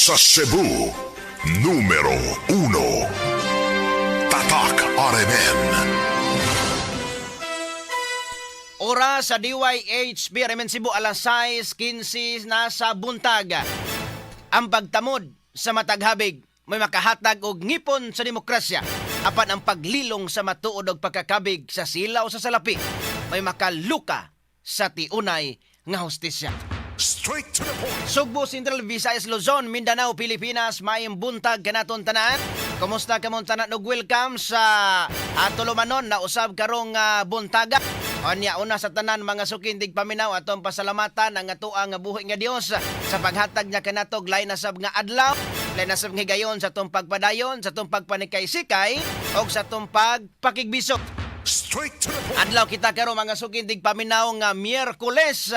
Sa Cebu, numero 1. Tatak RMN. Oras sa DYHB RMN Cebu, alas 6:15 na sa buntag. Ang pagtamod sa matag habig may makahatag og ngipon sa demokrasya. Apan ang paglilong sa matuod og pagkakabig sa silaw sa salapi may makaluka sa tiunay nga hustisya. Straight to the point. Sugbo, Central Visayas, Luzon, Mindanao, Pilipinas, maayong buntag kanaton tanan. Kumusta kamong tanan ug welcome sa tulumanon na usab karong buntaga. Unya, una sa tanan, mga suking tigpaminaw, atong pasalamatan ang atoang nga buhi nga Dios sa paghatag niya kanatog lain na sab nga adlaw, lain na sab nga higayon sa atong pagpadayon, sa atong pagpanikay-sikay ug sa atong pagpakigbisok. Straight to the point. Adlaw kita karon, mga suking tigpaminaw, nga Miyerkules.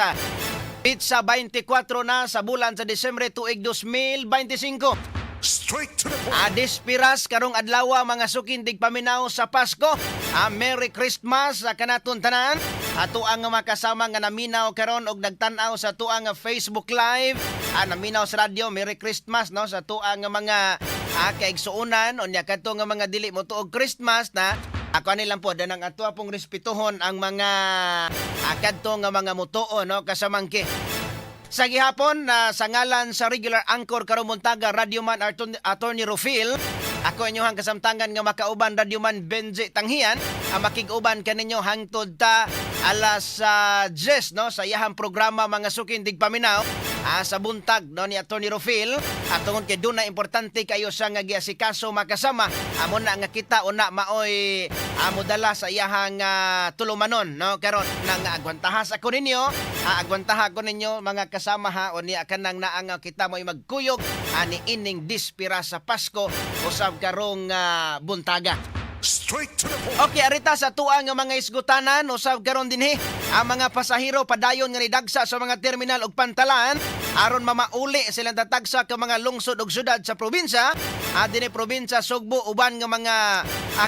Petsa 24 na sa bulan sa Disyembre, tuig 2025. Straight to the point. Adispiras karong adlaw, mga suking tigpaminaw, sa Pasko. Merry Christmas sa kanaton tanan. Ato ang makasama nga naminaw karon og nagtan-aw sa atuang Facebook Live. Naminaw sa radyo, Merry Christmas, no, sa atuang mga kaigsuonan. Unya kadto nga mga dili mo tuog Christmas na ako ani lang po danang ato pong respetuhon ang mga kadto nga mga mutuo, no, kasamangki. Sa gihapon na sa ngalan sa regular anchor karong buntaga, Radyoman Attorney Rufil, ako inyong kasamtangan nga makauban, Radyoman Benji Tanghian, ang makig-uban kaninyo hangtod ta alas 10, no, sa iyahang programa, mga suking tigpaminaw, sa buntag, no, ni Attorney Rufil. At tungod kay doon na importante kayo siya nga giasikaso, makasama, amo na nga kita una maoy amo dala sa iyahang tulumanon, no, karon na nga agwantahas ako ninyo, agwantaha ko ninyo, mga kasama, ha. O niya kanang naa nga kita mo'y magkuyog ani ining dispira sa Pasko usab karong buntaga. Straight to the point. Okay, arita sa tuang nga mga isgutanan usab karon dinhi. Ang mga pasahero padayon nga nidagsa sa mga terminal ug pantalan aron mamauli silang tatagsa ka mga lungsod ug syudad sa probinsya. Dinhi probinsya Sugbo, uban nga mga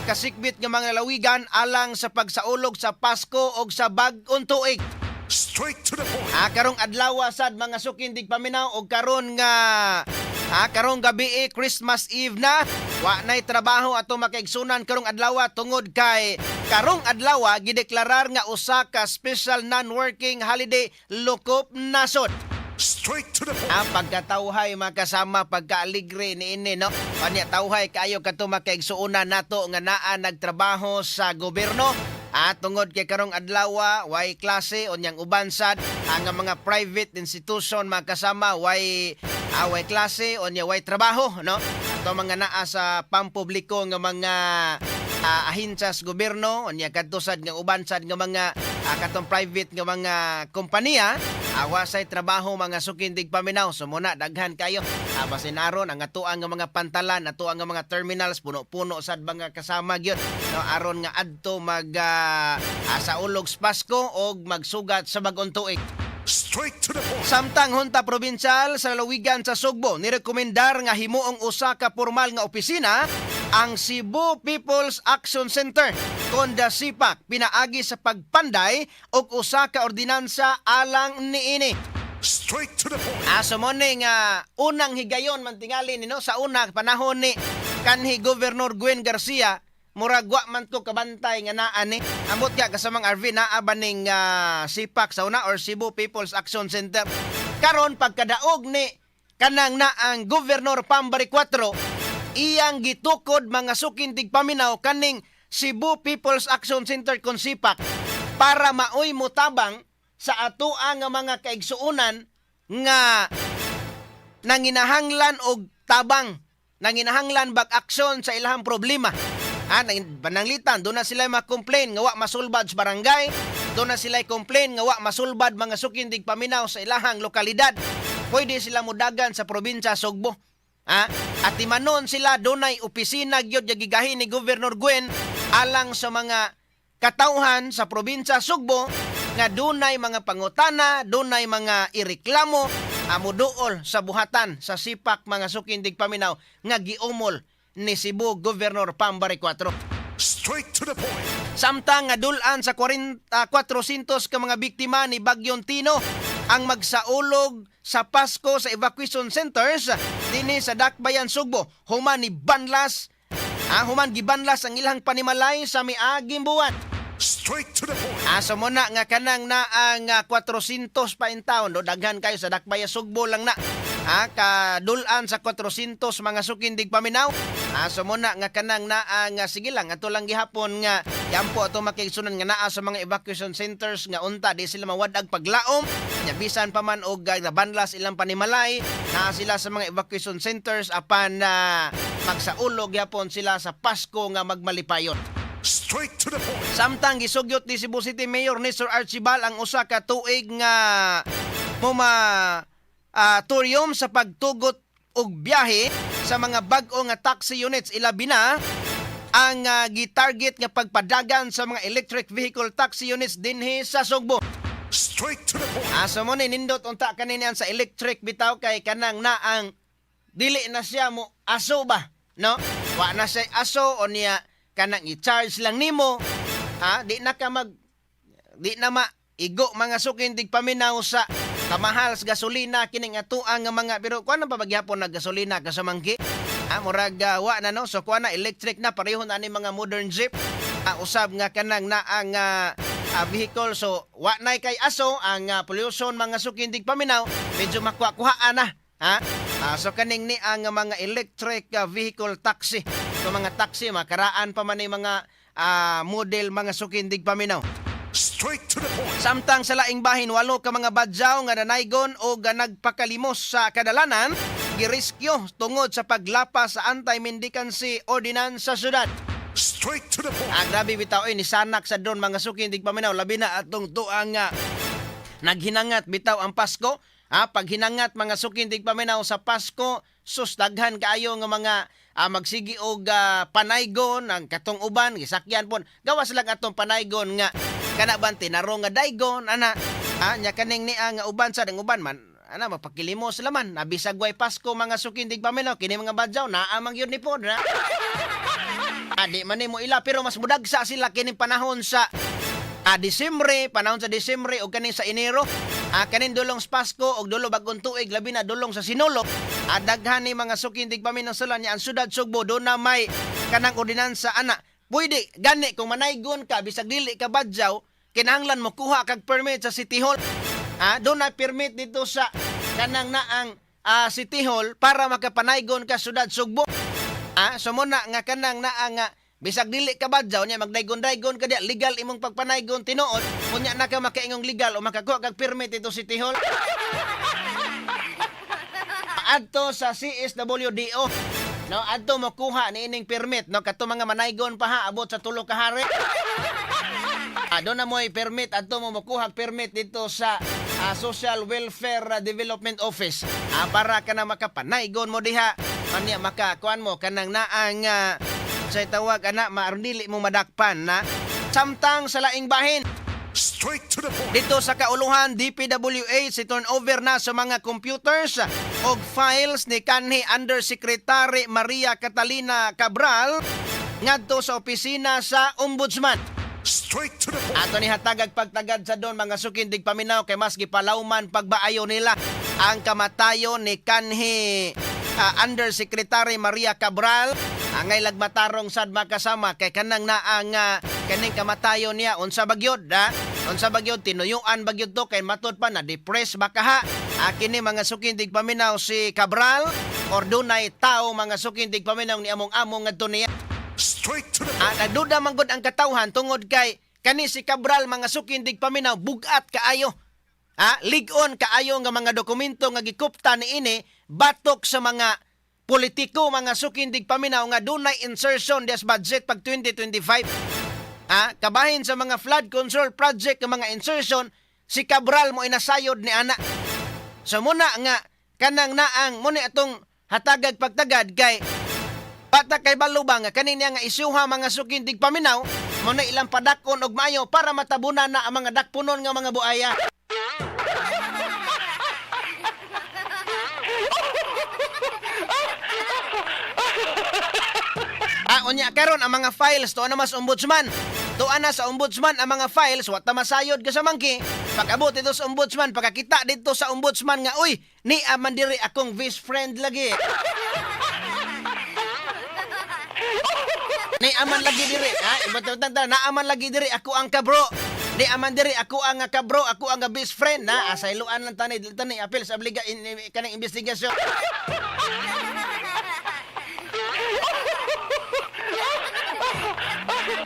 kasikbit nga mga lalawigan alang sa pagsaulog sa Pasko ug sa bag-ong tuig. Straight to the point. Karong adlaw sad, mga suking tigpaminaw, og karon nga karong gabi eh, Christmas Eve na. Wa nay trabaho ato makaigsunan karong adlaw tungod kay karong adlaw gideklarar nga usa ka special non-working holiday lokop nasod. Straight to the point. Ang pagkatawhay, makasama, pagkaaligre ni ini, no. Kanya tawhay kaayo kadto makaigsuonan nato nga naa nagtrabaho sa gobyerno. At tungod kay karong adlaw way klase, unyang uban sad ang mga private institution, makasama, way klase, unya way trabaho, no. Ato mga naa sa pampubliko nga mga ahensyas gobyerno, unya kadto sad nga uban sad nga mga katong private nga mga kompanya, awa say trabaho, mga suking tigpaminaw. So muna daghan kayo basin aron ang atoang nga mga pantalan, atoang nga mga terminals, puno-puno sad, mga kasama, gyud, no, aron nga adto mag saulog sa Pasko og magsugat sa bag-ong tuig. Straight to the point. Samtang Hunta Provincial sa lalawigan sa Sugbo nirekomendar nga himuong usa ka formal nga opisina ang Cebu People's Action Center konda CPAC pinaagi sa pagpanday og usa ka ordinansa alang niini. Straight to the point. Aso mo ni nga unang higayon man tingali ni, no, sa una panahon ni kanhi Governor Gwen Garcia, murag wa man ko kabantay nga naa ni. Ambot ka kasamang RV, naa ba ning CPAC sa una or Cebu People's Action Center? Karon pagkadaog ni kanang naang Governor Pam Baricuatro, iyang gitukod, mga suking tigpaminaw, kaning Cebu People's Action Center kon CPAC para maoy motabang sa atoa nga mga kaigsuonan nga nanginahanglan og tabang, nanginahanglan bag aksyon sa ilahang problema. Pananglitan, doon na sila ma-complain nga wa masulbad sa barangay, doon na sila complain nga wa masulbad, mga suking tigpaminaw, sa ilahang lokalidad. Pwede sila mudagan sa probinsya Sugbo. At timanon sila dunay opisina gyud nga gigahin ni Governor Gwen alang sa mga katawhan sa probinsya Sugbo nga dunay mga pangutana, dunay mga ireklamo, amo duol sa buhatan sa CPAC, mga suking tigpaminaw, nga giumol ni Cebu Governor Pam Baricuatro. Straight to the point. Samtang nga dulan sa 40, 400 ka mga biktima ni Bagyong Tino ang magsaulog sa Pasko sa evacuation centers dinhi sa Dakbayan Sugbo human ni banlas, human gibanlas ang ilang panimalay sa miaging buwan. Straight to the point. Asa mo na nga kanang na ang 400 pa in town, no, daghan kayo sa Dakbaya Sugbo lang na. Kadulan sa 400, mga sukindig paminaw. Asa mo na nga kanang na ang sige lang ato lang gihapon nga yampo ato makigsunan nga naa sa mga evacuation centers nga unta di sila mawadag paglaom. Nya bisan pa man og nabanlas ilang panimalay, naa sila sa mga evacuation centers apan magsaulog gyapon sila sa Pasko nga magmalipayon. Straight to the point. Samtang gisugyot ni Cebu City Mayor ni Sir Archibald ang usa ka tuig nga moratorium sa pagtugot og biyahe sa mga bag-o nga taxi units, ilabi na ang gitarget nga pagpadagan sa mga electric vehicle taxi units dinhi sa Sugbo. Straight to the point. Asa mo ni nindot unta kaninian sa electric bitaw kay kanang naang dili na siya mo aso ba, no? Wa na siya aso o niya kanang i-charge lang nimo. Ha, di na ma igo, mga sukindig paminaw, sa kamahal sa gasolina kining atuang nga mga, pero kuan na pa bagyapon na gasolina kasamangki. Murag wa na, no? So kuan na, electric na, pareho na ni mga modern jeep. Usab nga kanang naang vehicle, so wa nay kay aso ang pollution, mga sukindig paminaw, medyo makuha-kuhaan na, ha. So kaning ni ang mga electric vehicle taxi, so mga taxi makaraan pa man ni mga model, mga sukindig paminaw. Straight to the point. Samtang sa laing bahin, walo ka mga badyaw nga nanaygon o nga nagpakalimos sa kadalanan giriskyo tungod sa paglapas sa anti-mendicancy ordinance sa syudad. Straight to the point. Grabe bitaw ni sanak sa drone, mga sukindig paminaw, labi na atong tuang nga naghinangat bitaw ang Pasko. Paghinangat, mga sukindig paminaw, sa Pasko, sus, daghan kaayo nga mga magsigi og panaygon ang katong uban gisakyan pon gawas lang atong panaygon nga kana ban tinarong nga daygon ana. Nya kaning niya nga uban sa ang uban man ana mapakilimos laman nabisag way Pasko, mga sukindig paminaw, kini mga badyaw naa man gyud ni pod na. Di man nimo ila, pero mas mudagsa sila kining panahon sa Disyembre, panahon sa Disyembre o kaning sa Enero. Kaning dulong sa Pasko og dulo bagong tuig, labi na dulong sa Sinulog. Daghan ni, mga sukindig paminaw, sila niya ang syudad Sugbo do na may kanang ordinansa ana. Pwede gani kung manaygon ka bisag dili ka badyaw, kinahanglan mo kuha kag permit sa City Hall. Do na permit dito sa kanang naang City Hall para makapanaygon ka syudad Sugbo. So muna nga kanang naa nga bisag dili ka badyaw nya magdaygon-daygon ka diya, legal imong pagpanaygon tinuod, unya na ka makaingong legal o makakuha kag permit dito City Hall. Adto sa CSWDO. No, adto mo kuha ni ining permit, no, kato mga manaygon pa ha, abot sa tulo ka hari. Do na mo'y permit, adto mo mokuha permit dito sa Social Welfare Development Office. Para ka na makapanaygon mo diha. Manya makakuan mo kanang naang sa tawag ana maaron dili mo madakpan na. Samtang sa laing bahin, Straight to the point. dito sa kauluhan DPWH si turnover na sa mga computers og files ni kanhi Undersecretary Maria Catalina Cabral ngadto sa opisina sa Ombudsman. Straight to the point. Ato ni hatagag pagtagad sa doon, mga sukindig paminaw, kay mas gipalawman pagbaayo nila ang kamatayon ni kanhi Undersecretary Maria Cabral. Angay lagmatarong sad makasama kay kanang naang kaning kamatayon niya, unsa bagyod ha, unsa bagyod, tinuyuan bagyod to kay matud pa na depressed baka ha. Kini, mga sukindig paminaw, si Cabral or dunay tao, mga sukindig paminaw, ni among-among ngadto niya. Straight to the Ah, nagduda man gud ang katawhan tungod kay kani si Cabral, mga sukindig paminaw, bugat kaayo. Lig-on kaayo nga mga dokumento nga gikupta ni ini batok sa mga politiko, mga sukindig paminaw, nga dunay insertion des budget pag 2025. Kabahin sa mga flood control project nga mga insertion, si Cabral mo inasayod ni ana. So muna nga kanang naang muna atong hatagag pagtagad kay bata kay balo ba nga kani niya nga isyuha, mga sukindig paminaw, mo na ilang padakon og maayo para matabunan na ang mga dakpunon nga mga buaya. Unya karon ang mga files tuwa na mas ombudsman. Tuwa na sa ombudsman ang mga files, wa ta masayod ka sa mangki. Pag-abot dito sa ombudsman, pagkakita dito sa ombudsman nga, "Uy, ni aman diri akong best friend lagi. Ni aman lagi diri, ha? Iba naaman lagi diri ako ang kabro. Ni aman diri ako ang kabro, ako ang best friend na asayloan lang tani dili tani apil sa obliga in, in, kanang investigasyon."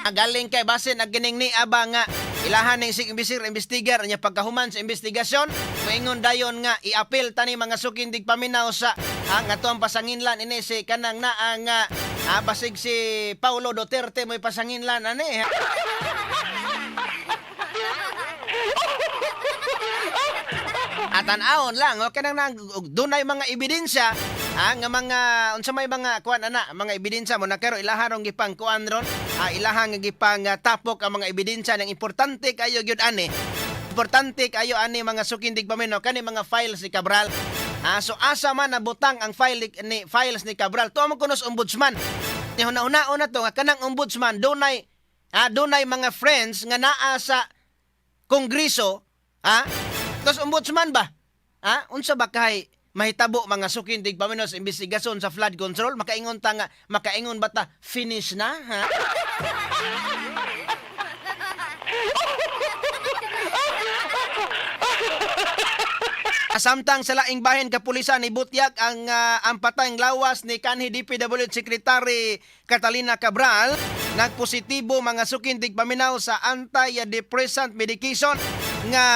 Ang galing kay basin ang gining ni aba nga ilahan ning sig imbisir investigar nya pagkahuman sa investigasyon moingon dayon nga iapil tani, mga suking tigpaminaw, sa ang ato ang pasanginlan ini si kanang naa nga basig si Paulo Duterte mo'y pasanginlan ani. At tan-awon lang, okay nang nang dunay mga ebidensya, nga mga unsa may mga kuan ana, mga ebidensya mo na karo ilaha rong gipang kuan ron, ilahang gipang tapok ang mga ebidensya. Nang importante kayo gyud ani. Importante kayo ani, mga suking tigpaminaw, kani mga files ni Cabral. So asa man nabutang ang file ni files ni Cabral? Tuwa mo kuno sa ombudsman. Ni huna-hunaon na to nga kanang ombudsman dunay mga friends nga naa sa kongreso, ha? Tapos ombudsman ba? Ha? Unsa ba kay mahitabo, mga suking tigpaminaw, sa investigasyon sa flood control? Makaingon ta nga makaingon ba ta finish na, ha? Samtang sa laing bahin, kapulisan ibutyag ang patayng lawas ni kanhi DPWH Secretary Catalina Cabral, nagpositibo, mga suking tigpaminaw, sa anti-depressant medication nga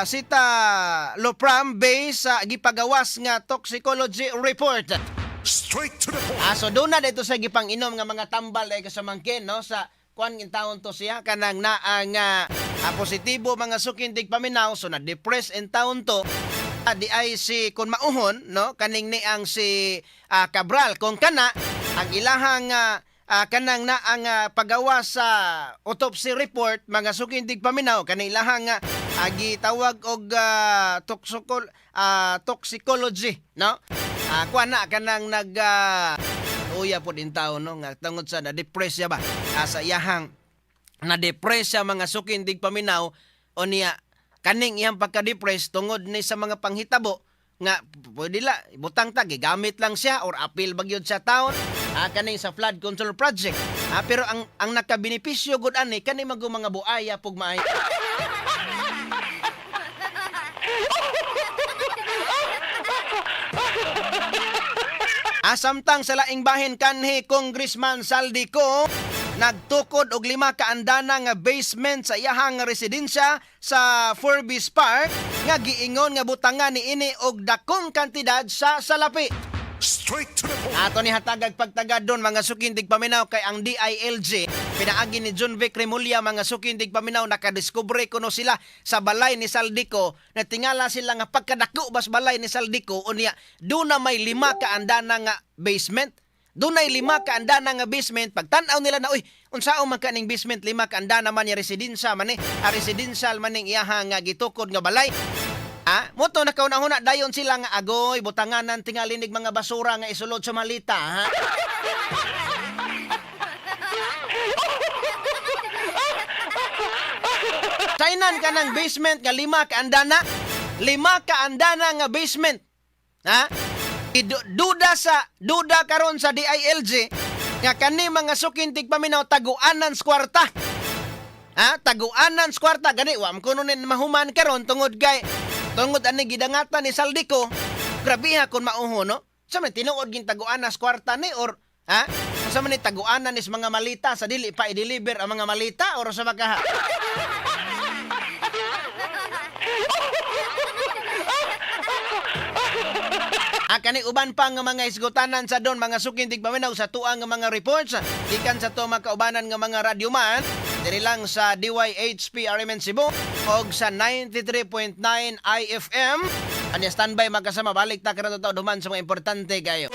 citalopram base sa gipagawas nga toxicology report. Straight to the point. So doon na dito sa gipang-inom nga mga tambal dahil kasamangkin, no, sa kuan in taon to siya kanang naa nga positibo, mga suking tigpaminaw, so na depress in taon to. Di ay si kun mauhon, no, kaning ni ang si Cabral kung kana ang ilahang kanang naa nga pagawa sa autopsy report, mga suking tigpaminaw, kaning ilahang gitawag og toxicology, no, kuan na kanang nag uya po din tao, no, nga tungod sa na depress siya ba, sa iyahang na-depress siya, mga suking tigpaminaw, o niya kaning iyang pagka-depress tungod ni sa mga panghitabo nga pwede la butang ta gigamit lang siya or appeal bagyod sa taon, kaning sa flood control project, pero ang nakabenepisyo gud ani kani mago mga buaya pug maay. Asamtang sa laing bahin, kanhi Congressman Zaldy Co nagtukod og 5 ka andana nga basement sa iyahang residensya sa Forbes Park nga giingon nga butangan ni ini og dakong kantidad sa salapi. Straight to the point. Ato ni hatagag pagtagad doon, mga suking tigpaminaw, kay ang DILG pinaagi ni John Vic Remulla, mga suking tigpaminaw, nakadiskubre kuno sila sa balay ni Zaldy Co na tingala sila nga pagkadako bas balay ni Zaldy Co, unya doon na may 5 ka andana nga basement. Dunay 5 ka andana nga basement. Pagtan-aw nila na, uy, unsaon man kaning basement, 5 ka andana man ni residensya man ni, residential man ning iyaha nga gitukod nga balay. Mo to nakauna-huna dayon sila nga agoy butanganan tingalinig mga basura nga isulod sa malita, ha. Sainan ka ng basement nga 5 ka andana, 5 ka andana nga basement. Ha? Duda sa duda karon sa DILG nga kani mga suking tigpaminaw taguanan sa kwarta. Ha? Taguanan sa kwarta gani wa man kuno nin mahuman karon tungod ani gidangatan ni Zaldy Co. Grabe ha kun mauho, no? Sa man tinuod ging taguanan sa kwarta ni or ha? Sa man ni taguanan is mga malita sa dili pa i-deliver ang mga malita or sa baka. Kani uban pa nga mga isgutanan sa don, mga suking tigpaminaw, sa tuang nga mga reports gikan sa to mga kaubanan nga mga radyoman diri lang sa DYHP RMN Cebu og sa 93.9 IFM. Anya standby magkasama, balik ta karon to duman sa mga importante kayo.